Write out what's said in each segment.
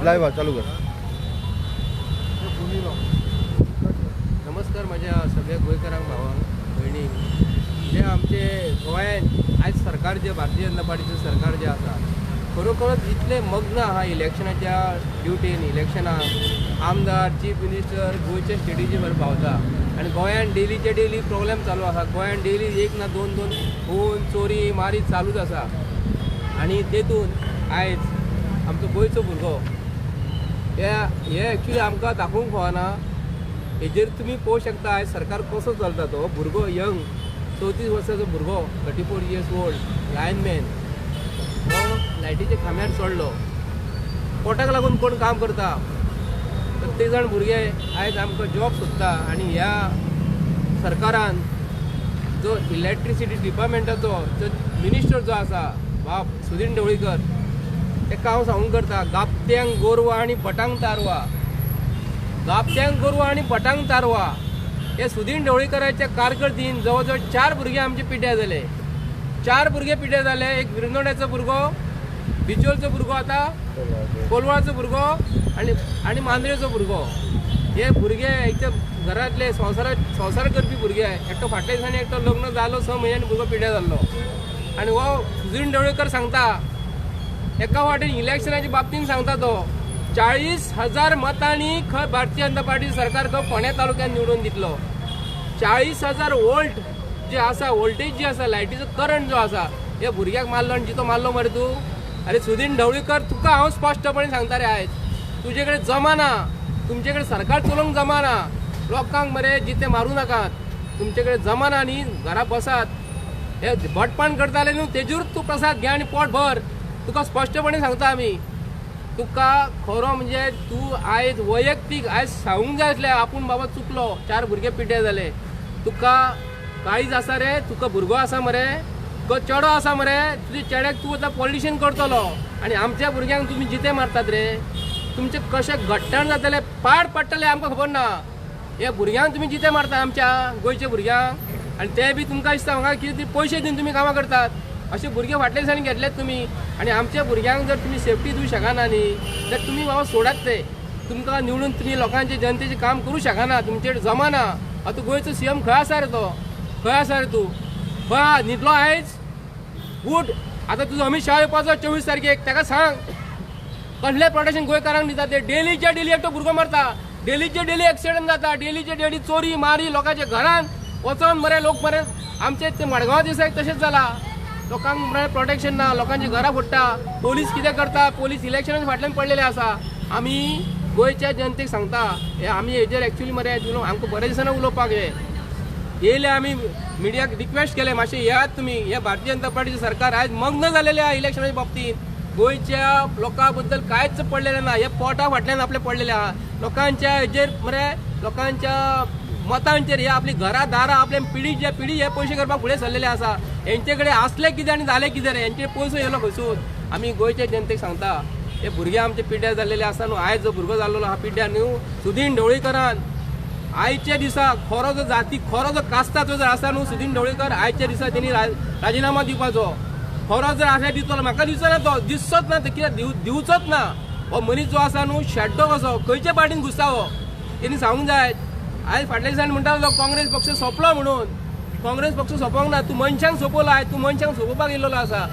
Live चालू कर. नमस्कार माझ्या सगळ्या गोंयकारांक, भावांक, भयणींक. जे आमचे गोंयांत आयज सरकार जे भारतीय जनता पार्टीचें सरकार जें आसा खरोखरच इतलें मग्न आहा इलेक्शनाच्या ड्युटीन. इलेक्शनाक आमदार, चीफ मिनिस्टर गोंयचे स्टेटीचे भर पावता आनी गोंयांत डेलीचे डेली प्रॉब्लेम चालू आसा. गोंयांत डेली एक ना दोन दोन खून, चोरी मारी चालूच आसा. आनी तेतून आयज आमचो गोंयचो भुरगो हे एक्चुली आमकां दाखोवंक फावना. हेजेर तुमी पळोवंक शकता आयज सरकार कसो चलता. तो भुरगो यंग 34 वर्साचो भुरगो, 34 इयर्स ओल्ड लायनमॅन, हो लायटीच्या खांब्यार चडलो. पोटाक लागून कोण काम करता? प्रत्येक जाण भुरगे आयज आमकां जॉब सोदता. आनी ह्या सरकारान जो इलेक्ट्रिसिटी डिपार्टमेंटाचो जो मिनिस्टर जो आसा बाब सुदीन ढवळीकर, ताका हांव सांगूंक करता, गाबत्यांक गोरवां आनी भटांक तारवां, गाबत्यांक गोरवां आनी भटांक तारवां. हे सुदीन ढवळीकराच्या कारकिर्दीन जवळ जवळ 4 भुरगे आमचे पिड्ड्यार जाले. 4 भुरगे पिड्ड्यार जाले. एक विरनोड्याचो भुरगो, बिचोलचो भुरगो, आतां कोलवाळचो भुरगो आनी आनी मांद्रेचो भुरगो. हे भुरगे एकदम घरांतले संवसार करपी भुरगे. एकटो फाटल्या दिसांनी एकटो लग्न जालो, 6 म्हयन्यांनी भुरगो पिड्ड्यार जाल्लो. आनी हो सुदीन ढवळीकर सांगता एका वाटेन इलेक्शनाच्या बाबतीन सांगता तो 40,000 मतांनी खंय भारतीय जनता पार्टी सरकार खंय फोंड्या तालुक्यान निवडून दितलो. 40,000 वोल्ट जे आसा, वोल्टेज जी आसा, लायटीचो करंट जो आसा, हे भुरग्याक मारलो आनी जितो मारलो मरे तूं. अरे सुदीन ढवळीकर, तुका हांव स्पश्टपणे सांगता रे, आयज तुजे कडेन जमाना, तुमचे कडेन सरकार चलोवंक जमाना. लोकांक मरे जिते मारूं नाकात, तुमचे कडेन जमाना न्ही, घरा बसात. हे भटपान करताले न्हू तेजूर तूं प्रसाद घे आनी पोट भर. तुका स्पश्टपणे सांगता आमी, तुका खरो म्हणजे तूं आयज वैयक्तीक आयज सांगूंक जाय आसलें आपूण बाबा चुकलो, 4 भुरगे पिड्ड्यार जाले. तुका काळीज आसा रे? तुका भुरगो आसा मरे, तुका चेडो आसा मरे, तुज्या चेड्याक तूं आतां पॉलिटिशन करतलो आनी आमच्या भुरग्यांक तुमी जिते मारतात रे. तुमचें कशें घट्टाण जातलें, पाड पडटलें आमकां खबर ना. हे भुरग्यांक तुमी जिते मारता आमच्या गोंयच्या भुरग्यांक. आनी ते बी तुमकां दिसता म्हाका कितें तरी पयशे दिवन तुमी कामां करतात. अशे भुरगे फाटल्या दिसांनी घेतल्यात तुमी. आनी आमच्या भुरग्यांक जर तुमी सेफ्टी दिवंक शकना न्ही तर तुमी बाबा सोडात ते. तुमकां निवडून तुमी लोकांचे जनतेचें काम करूं शकना, तुमचेर जमाना. आतां गोंयचो सीएम खंय आसा रे तो? खंय आसा रे तूं? खंय न्हिदलो आयज? उठ आतां तुजो अमीत शाह येवपाचो 24 तारखेक, ताका सांग कसलें प्रोटेक्शन गोंयकारांक दिता ते. डेलीच्या डेली एकटो भुरगो मरता, डेलीचे डेली एक्सिडंट जाता, डेलीचे डेली चोरी मारी लोकांच्या घरान वचोन मरे लोक मरे. आमचे ते मडगांव दिसाक तशेंच जाला. लोकांक मरे प्रोटेक्शन ना, लोकांची घरां फोडटा. पोलीस कितें करता? पोलीस इलेक्शनाच्या फाटल्यान पडलेले आसा. आमी गोंयच्या जनतेक सांगता, हे आमी हेजेर एक्चुली मरे आमकां बऱ्या दिसांनी उलोवपाक हे येयले. आमी मिडियाक रिक्वेस्ट केले मातशें येयात तुमी. हे भारतीय जनता पार्टीचें सरकार आयज मग्न जालेलें आहा इलेक्शनाच्या बाबतींत. गोंयच्या लोकां बद्दल कांयच पडलेलें ना. हे पोटा फाटल्यान आपलें पडलेलें आहा. लोकांच्या हेजेर मरे, लोकांच्या मतांचेर हे आपली घरां दारां आपल्या पिढी जे पिढी हे पयशे करपाक फुडें सरलेले आसा. हेंचे कडेन आसले कितें आनी जालें कितें रे? हेंचे पयसो येयलो खंयसून? आमी गोंयच्या जनतेक सांगता, हे भुरगे आमचे पिड्ड्यार जाल्लेले आसा न्हू. आयज जो भुरगो जाल्लो आहा पिड्ड्यार न्हू सुदीन ढवळीकरान आयच्या दिसा खरो जो जाती खरो जो कास्ताचो जर आसा न्हू सुदीन ढवळीकर, आयच्या दिसा तेणी राजिनामा दिवपाचो. खरो जर आसल्यार दितलो, म्हाका दिसना तो, दिसचोच ना, कित्याक दिवचोच ना. हो मनीस जो आसा न्हू शेड्डो कसो खंयच्या पार्टीन घुसता हो तेणी सांगूंक जाय. आयज फाटल्या दिसांनी म्हणटा तो काँग्रेस पक्ष सोंपलो म्हणून. काँग्रेस पक्ष सोंपोंक ना, तूं मनशांक सोंपयलो. आयज तूं मनशांक सोंपोवपाक येयल्लो आसा.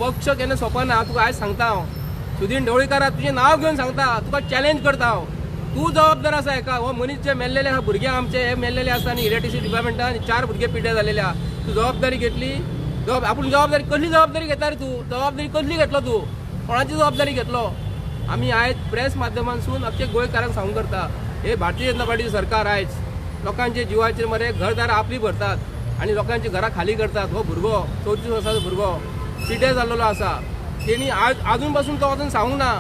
पक्ष केन्ना सोंपना. तुका आयज सांगता हांव सुदीन ढवळीकरा, तुजें नांव घेवन सांगता, तुका चॅलेंज करता हांव. तूं जबाबदार आसा हेका. हो मनीस जे मेल्लेले आहा भुरगे आमचे हे मेल्लेले आसा आनी इलेक्ट्रिसिटी डिपार्टमेंटान 4 भुरगे पिड्ड्यार जालेले आहा. तूं जबाबदारी घेतली? आपूण जबाबदारी कसली जबाबदारी घेता रे तूं? जबाबदारी कसली घेतलो तूं? कोणाची जबाबदारी घेतलो? आमी आयज प्रेस माध्यमांतसून अख्खे गोंयकारांक सांगूंक करता, हे भारतीय जनता पार्टीचें सरकार आयज लोकांच्या जिवाचेर मरे घरदारां आपली भरतात आनी लोकांची घरां खाली करतात. हो भुरगो 34 वर्साचो भुरगो पिड्ड्यार जाल्लो आसा. तेणी आज आजून पासून तो अजून सांगूंक ना.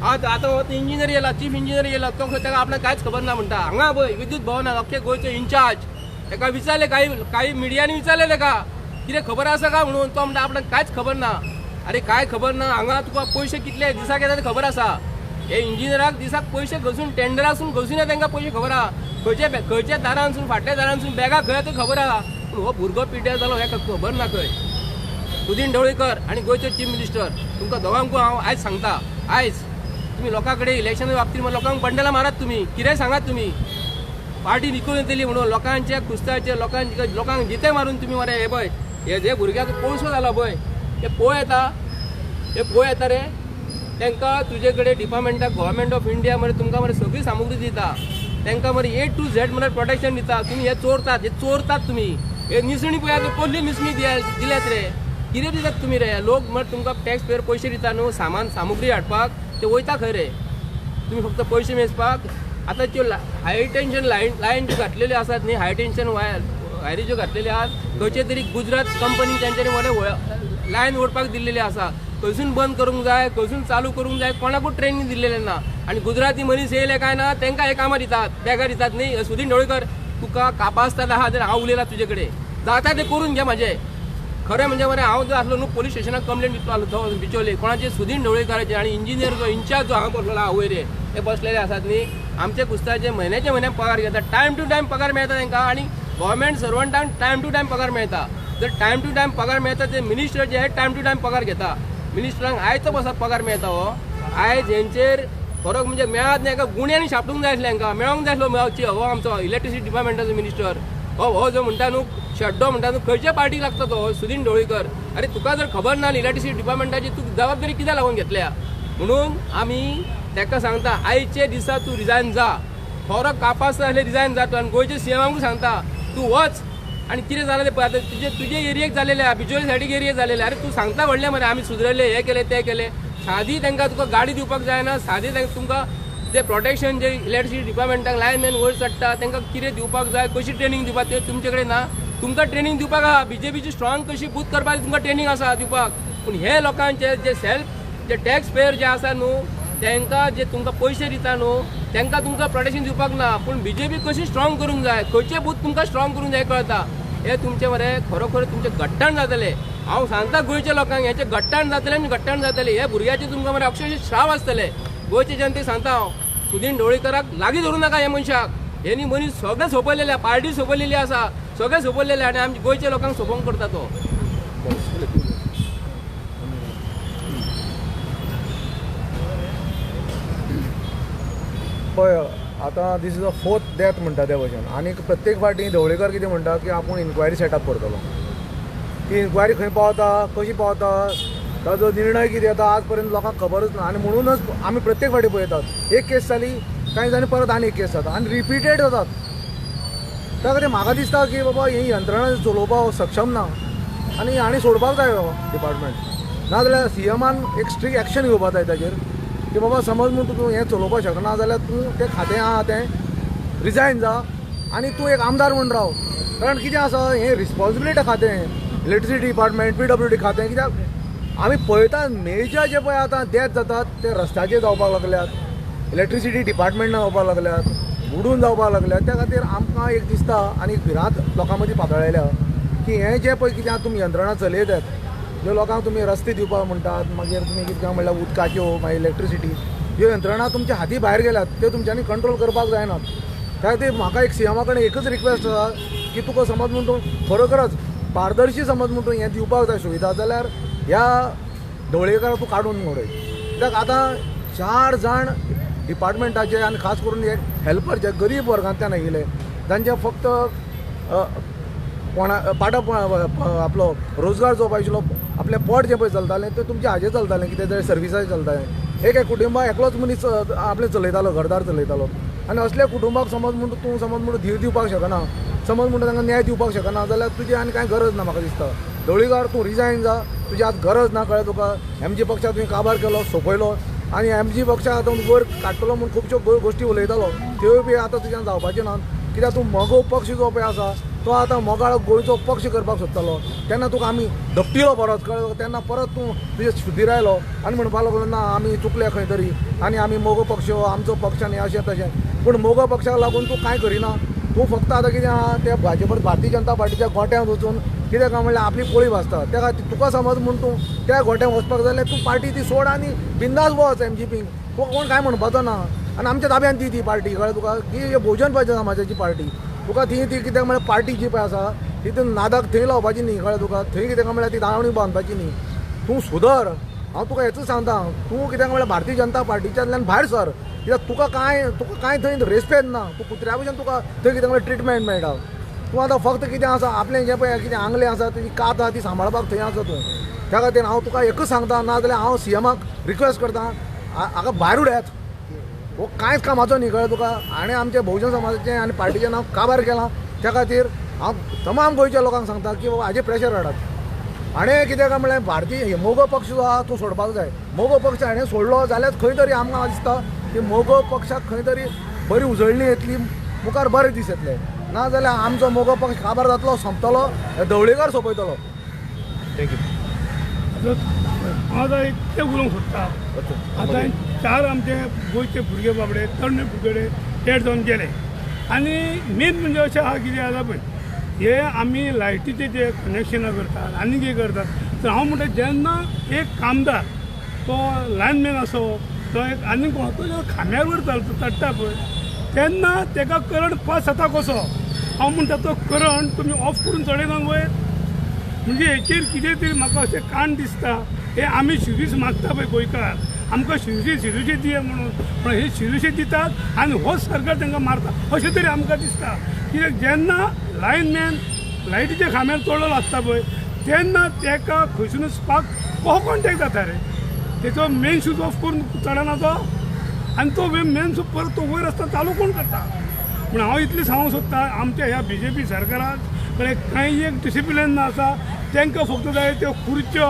आज आतां हो इंजिनियर येयला, चीफ इंजिनियर येयला, तो ताका आपणाक कांयच खबर ना म्हणटा. हांगा पळय विद्युत भवनाक अख्खे गोंयचो इन्चार्ज, ताका विचारलें, काही मिडियांनी विचारलें ताका कितें खबर आसा काय म्हणून, तो म्हणटा आपणाक कांयच खबर ना. अरे काय खबर ना? हांगा तुका पयशे कितले दिसाक येता ते खबर आसा. हे इंजिनियराक दिसाक पयशे घसून टेंडरासून घसून येता तांकां पयशे खबर आहा. खंयच्या खंयच्या दारांसून फाटल्या दारांसून बॅगां खंय ते खबर आहा. पूण हो भुरगो पिड्ड्यार जालो हेका खबर ना खंय. सुदीन ढवळीकर आनी गोंयचो चीफ मिनिस्टर तुमकां दोगांकूय हांव आयज सांगता, आयज तुमी लोकां कडेन इलेक्शना बाबतींत लोकांक बंडलां मारात, तुमी कितेंय सांगात, तुमी पार्टी विकून येतली म्हणून लोकांच्या कुस्ताचे लोकांक जिते मारून तुमी मरे हे पळय हे जे भुरग्याक कोळसो जाला पळय ते पोळ येता, हे पोळ येता रे तांकां तुजे कडेन डिपार्टमेंटाक गव्हर्मेंट ऑफ इंडिया मरे तुमकां मरे सगळी सामुग्री दिता, तांकां मरे ए टू झेड मरे प्रोटेक्शन दिता. तुमी हे चोरतात, हे चोरतात तुमी. हे निसणी पळयात, कसली निसणी दिल्यात रे, कितें दितात तुमी रे? लोक मरे तुमकां टॅक्स पेयर पयशे दिता न्हू सामान सामुग्री हाडपाक, ते वयता खंय रे? तुमी फक्त पयशे मेजपाक. आतां त्यो हाय टेंशन लायन ज्यो घातलेल्यो आसात न्ही, हाय टेंशन वायरी ज्यो घातलेल्यो आहात खंयचे तरी गुजरात कंपनी तांच्यांनी मरे लायन ओडपाक दिल्लेली आसा. खंयसून बंद करूंक जाय, खंयसून चालू करूंक जाय, कोणाकूच ट्रेनिंग दिल्लेलें ना. आनी गुजराती मनीस येयले काय ना तांकां हे कामां दितात, बॅगां दितात न्ही. सुदीन ढवळीकर तुका कापास्ताद आहा जाल्यार हांव उलयलां तुजे कडेन, जाता तें करून घे म्हाजें. खरें म्हणजे मरे हांव जो आसलो न्हू पोलीस स्टेशनाक कंप्लेन दितलो आसलो तो बिचोले कोणाचे सुदीन ढवळीकराचे आनी इंजिनियर जो इन्चार्ज जो हांगा बसलेलो आहा वयर हे बसलेले आसात न्ही, आमचे कुस्ताचे म्हयन्याचे म्हयन्याक पगार घेतात, टायम टू टायम पगार मेळटा तांकां. आनी गव्हर्मेंट सर्वंटांक टायम टू टायम पगार मेळटा. जर टायम टू टायम पगार मेळटा ते मिनिस्टर जे हे टायम टू टायम पगार घेता. मिनिस्टरांक आयचो बसत पगार मेळटा. हो आयज हेंचेर फरक म्हणजे मेळत न्ही, हांकां गुण्यांनी शापटूंक जाय आसलें, हांकां मेळोंक जाय आसलो. हो आमचो इलेक्ट्रिसिटी डिपार्टमेंटाचो मिनिस्टर हो हो जो म्हणटा न्हू शेड्डो म्हणटा न्हू खंयच्या पार्टीक लागता तो सुदीन ढवळीकर. अरे तुका जर खबर ना इलेक्ट्रिसिटी डिपार्टमेंटाची तूं जबाबदारी कित्याक लागून घेतल्या? म्हणून आमी ताका सांगता आयचे दिसा तूं रिजायन जा, खरो कापास आसले रिजायन जा तूं. आनी गोंयच्या सीएमाकूय सांगता तूं वच आनी कितें जालें तें पळय. आतां तुजे तुजे एरियेक जालेले आहा, बिचोली सायडीक एरिये जालेले. अरे तूं सांगता व्हडलें मरे आमी सुदरले, हें केलें तें केलें. सादी तांकां तुका गाडी दिवपाक जायना, सादी तांकां तुमकां जे प्रोटेक्शन जे इलेक्ट्रिसिटी डिपार्टमेंटाक लायनमॅन वयर चडटा तांकां कितें दिवपाक जाय, कशी ट्रेनींग दिवपाक तें तुमचे कडेन ना. तुमकां ट्रेनींग दिवपाक आहा, बीजेपीची स्ट्रॉंग कशी बूथ करपाक तुमकां ट्रेनींग आसा दिवपाक. पूण हे लोकांचे जे सेल्फ जे टॅक्स पेयर जे आसा न्हू तांकां जे तुमकां पयशे दिता न्हू तांकां तुमकां प्रोटेक्शन दिवपाक ना. पूण बीजेपी कशी स्ट्रॉंग करूंक जाय, खंयचे बूथ तुमकां स्ट्रॉंग करूंक जाय कळटा. हे तुमचे मरे खरोखर तुमचें घट्टाण जातलें. हांव सांगता गोंयच्या लोकांक हेचें घट्टाण जातलें आनी घट्टाण जातलें. हे भुरग्याचें तुमकां मरे अक्षरशः श्राव आसतले. गोंयचे जनतेक सांगता हांव, सुदीन ढवळीकराक लागीं धरूं नाका ह्या मनशाक. हेणी मनीस सगळें सोंपयलेलें, पार्टी सोंपयलेली आसा, सगळें सोंपयलेलें आनी आमच्या गोंयच्या लोकांक सोंपोवंक करता तो. पळय आतां this is a fourth death म्हणटा त्या भशेन. आनी प्रत्येक फावटी ढवळीकर कितें म्हणटा की आपूण इन्क्वायरी सेटअप करतलो. ती इन्क्वायरी खंय पावता, कशी पावता, ताजो निर्णय कितें येता आज पर्यंत लोकांक खबरच ना. आनी म्हणूनच आमी प्रत्येक फावटी पळयतात एक केस जाली कांय जाणांनी परत आनी एक केस जाता आनी रिपीटेड जातात. त्या खातीर म्हाका दिसता की बाबा ही यंत्रणा चलोवपाक सक्षम ना आनी हांणी सोडपाक जाय हो डिपार्टमेंट. नाजाल्यार सीएमान एक स्ट्रिक्ट एक्शन घेवपाक जाय ताजेर की बाबा समज म्हूण तूं हें चलोवपाक शकना जाल्यार तूं तें खातें आहा तें रिजायन जा आनी तूं एक आमदार म्हूण राव. कारण कितें आसा हें रिस्पॉन्सिबिलिटी खातें, इलेक्ट्रिसिटी डिपार्टमेंट, PWD खातें. कित्याक आमी पळयता मेजर जे पळय आतां डेथ जातात ते रस्त्याचेर जावपाक लागल्यात, इलेक्ट्रिसिटी डिपार्टमेंटान जावपाक लागल्यात, बुडून जावपाक लागल्यात. त्या खातीर आमकां एक दिसता आनी एक भिरांत लोकां मदीं पातळ्ळेल्या की हें जें पळय कितें तुमी यंत्रणा चलयतात, ज्यो लोकांक तुमी रस्ते दिवपाक म्हणटात, मागीर तुमी कितें म्हणल्यार उदकाच्यो, मागीर इलेक्ट्रिसिटी, ह्यो यंत्रणा तुमच्या हाती भायर गेल्यात, त्यो तुमच्यांनी कंट्रोल करपाक जायनात. त्या खातीर म्हाका एक सीएमा कडेन एकच रिक्वेस्ट आसा की तुका समज म्हूण तूं खरोखरच पारदर्शी समज म्हूण तूं हें दिवपाक जाय सुविधा, जाल्यार ह्या ढवळीकराक तूं काडून उडय. कित्याक आतां 4 जाण डिपार्टमेंटाचे आनी खास करून हे हेल्पर जे गरीब वर्गांतल्यान आयिल्ले, जांचे फक्त कोणा पाटो आपलो रोजगार जो पळय आशिल्लो, आपलें पोट जें पळय चलतालें तें तुमच्या हाजेर चलतालें, कितें तरी सर्विसाचेर चलतालें. एक एक कुटुंबाक एकलोच मनीस आपलें चलयतालो, घरदार चलयतालो. आनी असल्या कुटुंबाक समज म्हूण तूं समज म्हूण धीर दिवपाक शकना, समज म्हूण तांकां न्याय दिवपाक शकना जाल्यार तुजी आनी कांय गरज ना. म्हाका दिसता ढवळीकर तूं रिजायन जा, तुजी आतां गरज ना. कळ्ळें तुका एमजी पक्षाक तुवें काबार केलो, सोंपयलो आनी एमजी पक्षाक आतां वयर काडटलो म्हूण खुबश्यो गोश्टी उलयतालो, त्योय बी आतां तुज्यान जावपाच्यो ना. कित्याक तूं मगो पक्ष जो पळय आसा तो आतां मोगाळ गोंयचो पक्ष करपाक सोदतालो, तेन्ना तुका आमी धपटिलो परत, कळ्ळें? तेन्ना परत तूं तुजे शुद्धीर आयलो आनी म्हणपाक लागलो ना आमी चुकले खंय तरी आनी आमी मगो पक्ष हो आमचो पक्ष आनी अशें तशें. पूण मगो पक्षाक लागून तूं कांय करिना. तूं फक्त आतां कितें आहा ते भाजपा भारतीय जनता पार्टीच्या गोट्यांत वचून कितें काय म्हणल्यार आपली पोळी भाजता. त्या खातीर तुका समज म्हूण तूं त्या गोट्यांत वचपाक जाय जाल्यार तूं पार्टी ती सोड आनी बिंदास वच एमजीपीक, तुका कोण कांय म्हणपाचो ना. आनी आमच्या ताब्यान ती ती पार्टी, कळ्ळें तुका? ही भोवजन समाजाची पार्टी, तुका ती ती कित्याक म्हळ्यार पार्टी जी पळय आसा तितून नादाक थंय लावपाची न्ही, कळ्ळें तुका? थंय कितें काय म्हळ्यार ती दावणी बांदपाची न्ही. तूं सुदर, हांव तुका हेच सांगता, तूं कितें म्हळ्यार भारतीय जनता पार्टीच्यातल्यान भायर सर, कित्याक तुका कांय थंय रेस्पेद ना. तूं कुत्र्या भशेन तुका थंय कितें म्हळ्यार ट्रिटमेंट मेळटा. तूं आतां फक्त कितें आसा आपलें जें पळय कितें आंगलें आसा तुजी कात आसा ती सांबाळपाक थंय आसा तूं. त्या खातीर हांव तुका एकूच सांगता, ना जाल्यार हांव सीएमाक रिक्वेस्ट करता हाका भायर उडयात, हो कांयच कामाचो न्ही, कळ्ळें तुका? आनी आमच्या बहुजन समाजाचें आनी पार्टीचें नांव काबार केलां. त्या खातीर हांव तमाम गोंयच्या लोकांक सांगता की बाबा हाजेर प्रेशर हाडात. आनी कितें काय म्हळ्यार भारतीय मगो पक्ष जो आहा तो सोडपाक जाय. मगो पक्ष हाणें सोडलो जाल्यार खंय तरी आमकां दिसता की मगो पक्षाक खंय तरी बरी उजळणी येतली, मुखार बरे दीस येतले. ना जाल्यार आमचो मगो पक्ष काबार जातलो, सोंपतलो, ढवळीकर सोंपयतलो. Thank you. हांव आतां इतलें उलोवंक सोदता, आतां चार आमचे गोंयचे भुरगे बाबडे तरणे भुरगे डेड जावन गेले. आनी मेन म्हणजे अशें आहा कितें आसा पळय, हे आमी लायटीचे जे कनेक्शनां करतात आनी कितें करतात, तर हांव म्हणटा जेन्ना एक कामदार तो लायनमॅन आसो तो एक आनी कोण तो जेन्ना खांब्यार वयर चडटा पळय तेन्ना ताका करंट पास जाता कसो? हांव म्हणटा तो करंट तुमी ऑफ करून चडयना वयर. म्हणजे हेचेर कितें तरी म्हाका अशें काण दिसता. हे आमी शिरीस मागता पळय गोंयकार, आमकां शिरुशे शिरुशे दिया म्हणून, पण हे शिरुशे दितात आनी होच सरकार तांकां मारता अशें तरी आमकां दिसता. कित्याक जेन्ना लायनमॅन लायटीच्या खांब्यार चडलो आसता पळय तेन्ना ताका खंयसून स्पार्क कसो कॉन्टेक्ट जाता रे? तेचो मेन स्विच ऑफ करून चडना तो, आनी तो मेन स्विच परत तो वयर आसतना चालू कोण करता? पूण हांव इतलें सांगूंक सोदता, आमच्या ह्या बी जे पी सरकाराक कडेन कांय एक डिसिप्लीन ना आसा. तांकां फक्त जाय त्यो खुर्च्यो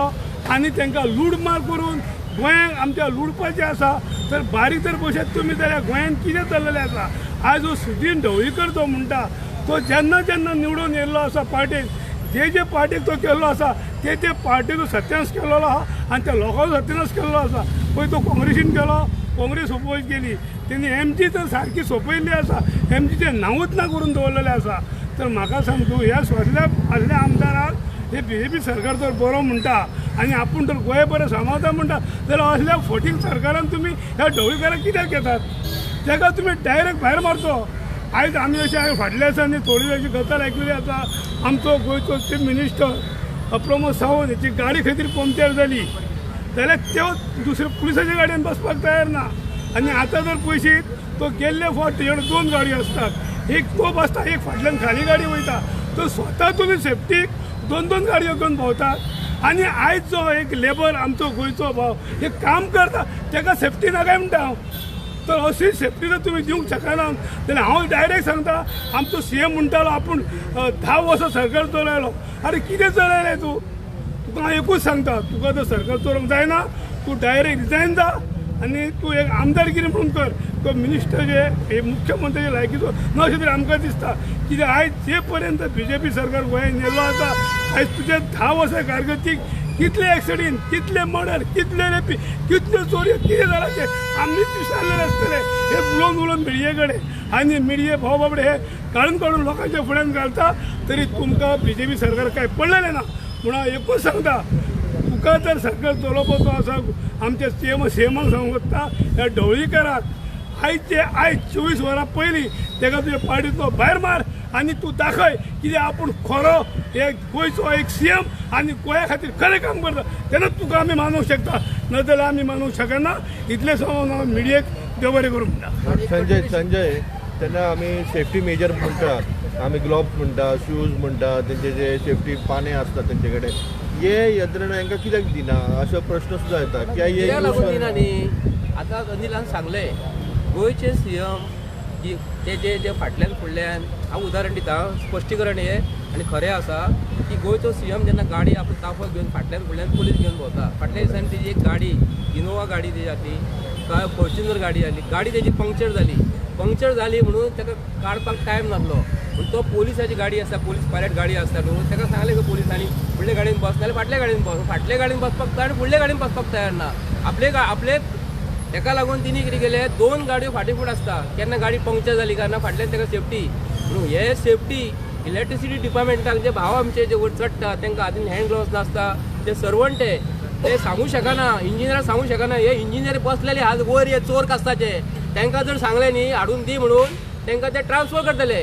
आनी तांकां लुडमार करून गोंयांक आमच्या लुडपाचें आसा. तर बारीक जर पळयशात तुमी जाल्यार गोंयांत कितें चल्लेलें आसा. आयज हो सुदीन ढवळीकर जो म्हणटा तो जेन्ना जेन्ना निवडून येयल्लो आसा पार्टेक, जे जे पार्टीक तो केल्लो आसा ते ते पार्टीचो सत्यानाश केल्लो आहा आनी त्या लोकांचो सत्यानाश केल्लो आसा. पळय तो काँग्रेसीन केलो, काँग्रेस सोंपोवच गेली, तेणी एमजी तर सारकी सोंपयल्ली आसा, एमजीचें नांवूच ना करून दवरलेलें आसा. तर म्हाका सांग तूं, ह्या असल्या असल्या आमदाराक हे बी जे पी सरकार जर बरो म्हणटा आनी आपूण जर गोंय बरें सांबाळता म्हणटा जाल्यार असल्या फटींग सरकारान तुमी ह्या ढवळीकाराक कित्याक घेतात? ताका तुमी डायरेक्ट भायर मारचो. आयज आमी अशें फाटल्या दिसांनी थोडी अशी गजाल आयकलेली आसा, आमचो गोंयचो चीफ मिनिस्टर प्रमोद सावंत हेची गाडी खंय तरी पंक्चर जाली जाल्यार त्यो दुसऱ्या पुलिसाच्या गाडयेन बसपाक तयार ना. आनी आतां जर पळयशीत तो गेल्ले फावट तेजे कडेन दोन गाडयो आसतात, एक तो बसता, एक फाटल्यान खाली गाडी वयता. तर स्वता तुमी सेफ्टीक दोन दोन गाडयो घेवन भोंवतात. आनी आयज जो एक लेबर आमचो गोंयचो भाव हे काम करता ताका सेफ्टी नाका म्हणटा हांव. तर अशी सेफ्टी जर तुमी दिवंक शकना जाल्यार हांव डायरेक्ट सांगता, आमचो सी एम म्हणटालो आपूण 10 वर्सां सरकार चलयलो. आरे कितें चलयलें तूं? तुका हांव एकूच सांगता, तुका जर सरकार चलोवंक जायना तूं डायरेक्ट रिजायन जा आनी तूं एक आमदारगिरी म्हणून कर. तो मिनिस्टर जे हे मुख्यमंत्र्याचे लायकीचो ना अशें तरी आमकां दिसता. कित्याक आयज जे पर्यंत बी जे पी सरकार गोंयांत येयल्लो आसा, आयज तुजे 10 वर्सां कारकिर्दीक कितले एक्सिडेंट, कितले मर्डर, कितले रेपी, कितल्यो चोरयो, कितें जालां तें आमीच विचारलेलें आसतलें. हे उलोवन उलोवन मिडिये कडेन आनी मिडिये भाव बाबडे हे काडून काडून लोकांच्या फुड्यान घालता, तरी तुमकां बी जे पी सरकार कांय पडलेलें ना. म्हणून हांव एकूच सांगता, तुका जर सरकार चलोवपाचो आसा आमच्या सी एम सी एमाक सांगूंक सोदता, ह्या ढवळीकाराक आयचे आयज 24 वरां पयलीं ताका तुज्या पार्टींतलो भायर मार आनी तूं दाखय कित्याक आपूण खरो एक गोंयचो एक सी एम आनी गोंया खातीर खरें काम करता तेन्ना तुका आमी मानूंक शकता, ना जाल्यार आमी मानूंक शकना. इतलें सांगून हांव मिडियेक देव बरें करूं म्हणटा. संजय संजय तेन्ना आमी सेफ्टी मेजर म्हणटा, आमी ग्लोव्स म्हणटा, शूज म्हणटा, तेंचे जे सेफ्टी पाने आसता तेंचे कडेन, हे यंत्रणा हांकां कित्याक दिना असो प्रश्न सुद्दां येता. कित्याक लागून दिना न्ही? आतां अनिलान सांगलें गोंयचे सी एम की ते जे जे फाटल्यान फुडल्यान, हांव उदाहरण दिता, स्पश्टीकरण हें आनी खरें आसा की गोंयचो सी एम जेन्ना गाडी आपलो ताफो घेवन फाटल्यान फुडल्यान पुलीस घेवन भोंवता, फाटल्या दिसांनी तेजी एक गाडी इनोवा गाडी तेजी जाली, काय फॉर्च्युनर गाडी जाली, गाडी तेजी पंक्चर जाली. पंक्चर जाली म्हणून ताका काडपाक टायम नासलो, पूण तो पोलिसाची गाडी आसा, पोलीस पायलट गाडी आसता न्हू, ताका सांगलें की पोलिसांनी फुडल्या गाडयेन बस नाल्यार फाटल्या गाडयेन बस. फाटल्या गाडयेन बसपाक तयार, फुडल्या गाडयेन बसपाक तयार ना. आपले आपले ताका लागून तिणी कितें केलें, 2 गाडयो फाटीं फुडें आसता, केन्ना गाडी पंक्चर जाली काय ना फाटल्यान ताका सेफ्टी म्हणून. हे सेफ्टी इलेक्ट्रिसिटी डिपार्टमेंटाक जे भाव आमचे जे वयर चडटा तांकां हातीन हँड ग्लोव्स नासता, ते सर्वंट ते सांगूंक शकना, इंजिनियर सांगूंक शकना. हे इंजिनियर बसलेले हात वयर हे चोर कास्ताचे, तांकां जर सांगलें न्ही हाडून दी म्हणून तांकां ते ट्रान्सफर करतले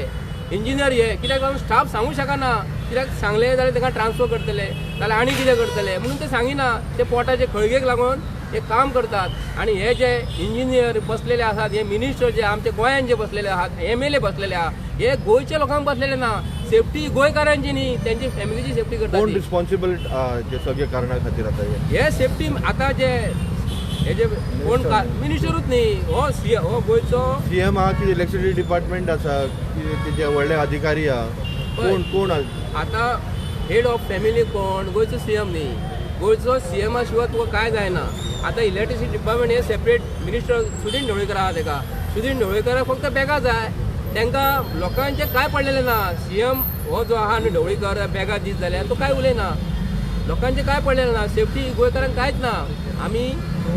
इंजिनियर. हे कित्याक लागून स्टाफ सांगूंक शकना. कित्याक सांगलें जाल्यार तांकां ट्रान्सफर करतले जाल्यार आनी कितें करतले म्हणून ते सांगिना. ते पोटाचे खळगेक लागून हे काम करतात. आनी हे जे इंजिनियर बसलेले आसात, हे मिनिस्टर जे आमच्या गोंयान जे बसलेले आहात, MLA बसलेले आहा, हे गोंयच्या लोकांक बसलेले ना. सेफ्टी गोंयकारांची न्ही, त्यांची फॅमिलीची सेफ्टी करतात. कोण रिस्पॉन्सिबल सगळे कारणा खातीर आतां हे सेफ्टी आतां जे हे जे कोण मिनिस्टरूच न्ही, हो सी हो गोंयचो CM आहा की इलेक्ट्रिसिटी डिपार्टमेंट आसा की तेजे व्हडले अधिकारी आहा, कोण कोण आतां हेड ऑफ फॅमिली कोण? गोंयचो CM न्ही. गोंयचो CM शिवाय तुका कांय जायना. आतां इलेक्ट्रिसिटी डिपार्टमेंट हे सेपरेट मिनिस्टर सुदीन ढवळीकर आहा, तेका सुदीन ढवळीकराक फक्त बॅगां जाय, तांकां लोकांचें कांय पडलेलें ना. CM हो जो आहा न्ही ढवळीकर, बॅगां दीत जाल्यार तो कांय उलयना, लोकांचें कांय पडलेलें ना. सेफ्टी गोंयकारांक कांयच ना. आमी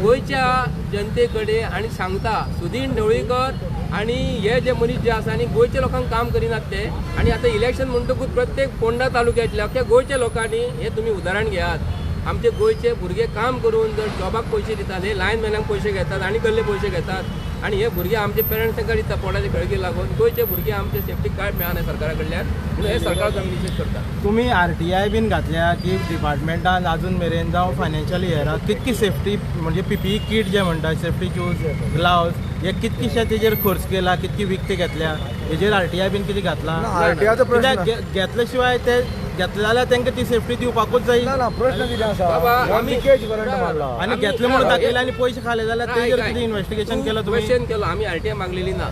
गोंयच्या जनते कडेन आनी सांगता सुदीन ढवळीकर आनी हे जे मनीस जे आसा आनी गोंयच्या लोकांक काम करिनात ते. आनी आतां इलेक्शन म्हणटकूच प्रत्येक फोंडा तालुक्यांतल्या अख्ख्या गोंयच्या लोकांनी हे तुमी उदाहरण घेयात. आमचे गोंयचे भुरगे काम करून जर जॉबाक पयशे दितात, हे लायनमॅनाक पयशे घेतात आनी कसले पयशे घेतात, आनी हे भुरगे आमचे पेरंट्स तांकां दिता पोटाचे खळगे लागून. गोंयचे भुरगे आमचे सेफ्टी कांय मेळना सरकारा कडल्यान, म्हणून हे सरकाराचो आमी निशेध करता. तुमी RTI बीन घातल्या की डिपार्टमेंटान अजून मेरेन जावं फायनान्शियल इयराक कितकी सेफ्टी म्हणजे PPE कीट जे म्हणटा, सेफ्टी शूज, ग्लावज, हे कितकीशे तेजेर खर्च केला, कितकी विकते घेतल्या, हेजेर RTI बीन कितें घातला? RTI प्रश्न घेतले शिवाय ते घेतले जाल्यार तांकां ती सेफ्टी दिवपाकूच जाय. ना प्रश्न कितें आसा, आनी घेतले म्हणून दाखयले आनी पयशे खाले जाल्यार तेजेर कितें इन्वेस्टिगेशन केलं तुमी? क्वेश्चन केलो आमी, RTI मागलेली ना.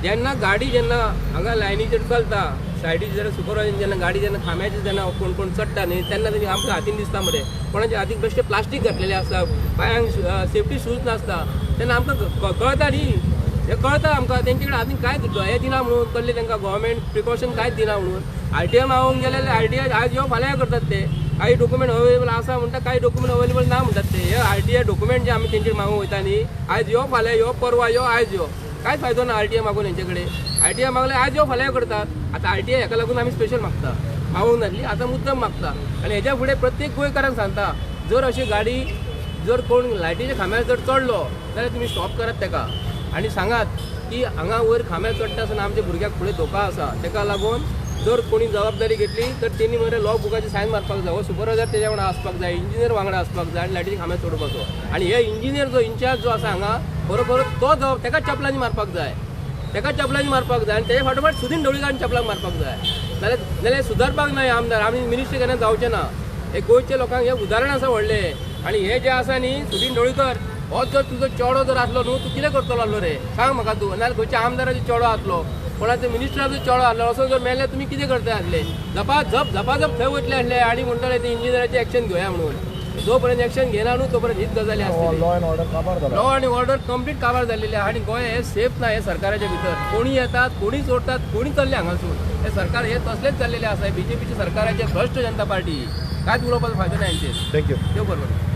जेन्ना गाडी जेन्ना हांगा लायनीचेर चलता, सायडीर जेन्ना सुपरवायजर जेन्ना गाडी जेन्ना खांब्याचेर जेन्ना कोण कोण चडटा न्ही, तेन्ना तेणी आमकां हातीन दिसता मरे कोणाच्या हातीक बेश्टे प्लास्टीक घातलेलें आसता, पांयांक सेफ्टी शूज नासता, तेन्ना आमकां कळटा न्ही, हे कळटा आमकां तेंचे कडेन हातीन कांयच हें दिना म्हणून, कसलें तांकां गव्हर्मेंट प्रिकॉशन कांयच दिना म्हणून. RTI मागूंक गेले जाल्यार RTI आज यो फाल्यां करतात ते, काही डॉक्युमेंट अवेलेबल आसा म्हणटा, काही डॉक्युमेंट अवेलेबल ना म्हणटात ते. हे RTI document जे आमी तेंचेर मागूंक वयता न्ही, आयज यो फाल्यां यो, परवा यो, आयज यो, कांयच फायदो ना RTI मागून हेंचे कडेन. RTI मागले आयज यो फाल्यां करतात. आतां RTI हेका लागून आमी स्पेशल मागता, मागूंक नासली आतां मुद्दम मागता. आनी हेज्या फुडें प्रत्येक गोंयकारांक सांगता, जर अशी गाडी जर कोण लायटीच्या खांब्यार जर चडलो जाल्यार तुमी स्टॉप करात तेका आनी सांगात की हांगा वयर खांब्यार चडटा आसतना आमच्या भुरग्याक फुडें धोका आसा, तेका लागून जर कोणी जबाबदारी घेतली तर तेणी मरे लॉ बुकाची सायन मारपाक जाय, हो सुपरवायजर तेज्या वांगडा आसपाक जाय, इंजिनियर वांगडा आसपाक जाय आनी लायटीच्या खांब्यार चडोवपाचो. आनी हे इंजिनियर जो इन्चार्ज जो आसा हांगा बरोबर तो जबाब तेका चपलांनी मारपाक जाय, तेका चपलांनी मारपाक जाय आनी तेज्या फाटोफाट सुदीन ढवळीकरान चपलांक मारपाक जाय. जाल्यार सुदारपाक ना आमदार, आमी मिनिस्टर केन्ना जावचें ना. हे गोंयच्या लोकांक हें उदाहरण आसा व्हडलें. आनी हे जे आसा न्ही सुदीन ढवळीकर, हो जर तुजो चेडो जर आसलो न्हू, तूं कितें करतलो आसलो रे सांग म्हाका तूं? नाजाल्यार खंयच्या आमदाराचो चेडो आसलो, कोणाचो मिनिस्टराचो चेडो आसलो, असो जर मेल्यार तुमी कितें करतले आसले? झपाझप झपाझप थंय वयतले आसले आनी म्हणटले ते इंजिनियराचें एक्शन घेवया म्हणून. जो पर्यंत एक्शन घेना न्हू तो पर्यंत हीच गजाली आसतली. लॉ एंड ऑर्डर काबार जाला, लॉ एंड ऑर्डर कंप्लीट काबार जाल्लेली आहा आनी गोंय हें सेफ ना. हे सरकाराच्या भितर कोणी येतात, कोणी सोडटात, कोणी चल्ले हांगासून. हे सरकार हे तसलेच जाल्लेले आसा. BJPच्या सरकाराचे भ्रश्ट जनता पार्टी, कांयच उलोवपाचो फायदो ना हेंचेर. Thank you. देव बरोबर.